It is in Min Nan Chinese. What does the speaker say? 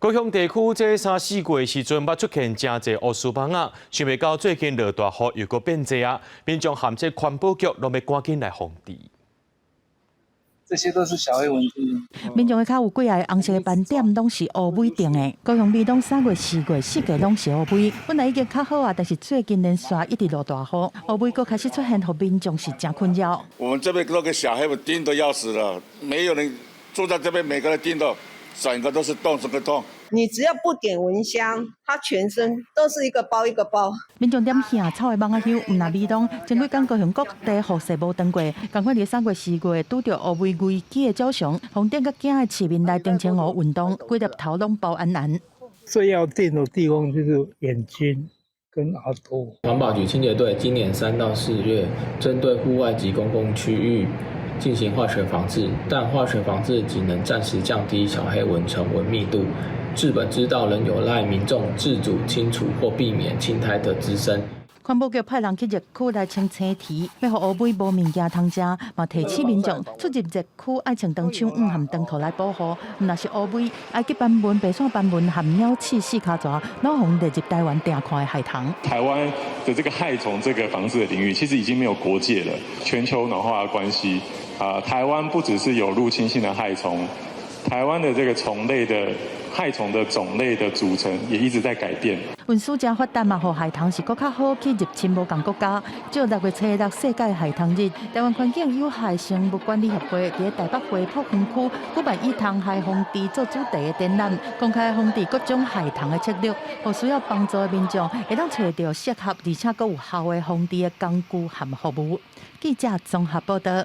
高雄地區這三四月時陣，捌出現誠濟烏絲蠓仔，想袂到最近落大雨又閣變濟啊！民眾和這環保局攏欲趕緊來防治。這些都是小黑蚊。民眾的跤有幾个紅色的斑點，攏是烏蛹蠄的。高雄美濃3月、4月四季攏是烏蛹，本來已經較好啊，但是最近連續一直落大雨，烏蛹閣開始出現，予民眾是誠困擾。我們這邊那個小黑蚊叮得要死了，沒有人住在這邊，每個人叮到整個都是洞，整個洞。你只要不點蚊香，它全身都是一個包一個包。民眾點香草的蠓仔香，毋但美濃，前幾工高雄各地雨勢無斷過，仝款佇3月、4月拄著烏蛹危機的早上，紅頂佮驚的市民來澄清湖運動，規粒頭攏包絚絚。最要叮的地方就是眼睛跟耳朵。環保局清潔隊今年3到4月，針對戶外及公共區域進行化學防治，但化學防治僅能暫時降低小黑蚊成蚊密度，治本之道仍有賴民眾自主清除或避免青苔的滋生。環保局派人去熱區來清青苔，欲予烏蛹無物件通食，嘛提醒民眾出入熱區愛穿長手襪和長褲來保護。毋但是烏蛹，埃及斑蚊、白線斑蚊和鳥刺四跤蛇，攏予列入台灣定看的害蟲。台灣的這個害蟲這個防治的領域，其實已經沒有國界了。全球暖化的關係，啊，台灣不只是有入侵性的害蟲，台灣的這個蟲類的害蟲的種類的組成也一直在改變。運輸誠發達嘛，予害蟲是閣較好去入侵無仝國家。照6月初六世界害蟲日，台灣環境有害生物管理協會佇台北花圃園區舉辦以蟲害防治做主題的展覽，公開防治各種害蟲的策略，予需要幫助的民眾會當揣著適合而且閣有效的防治的工具和服務。記者綜合報道。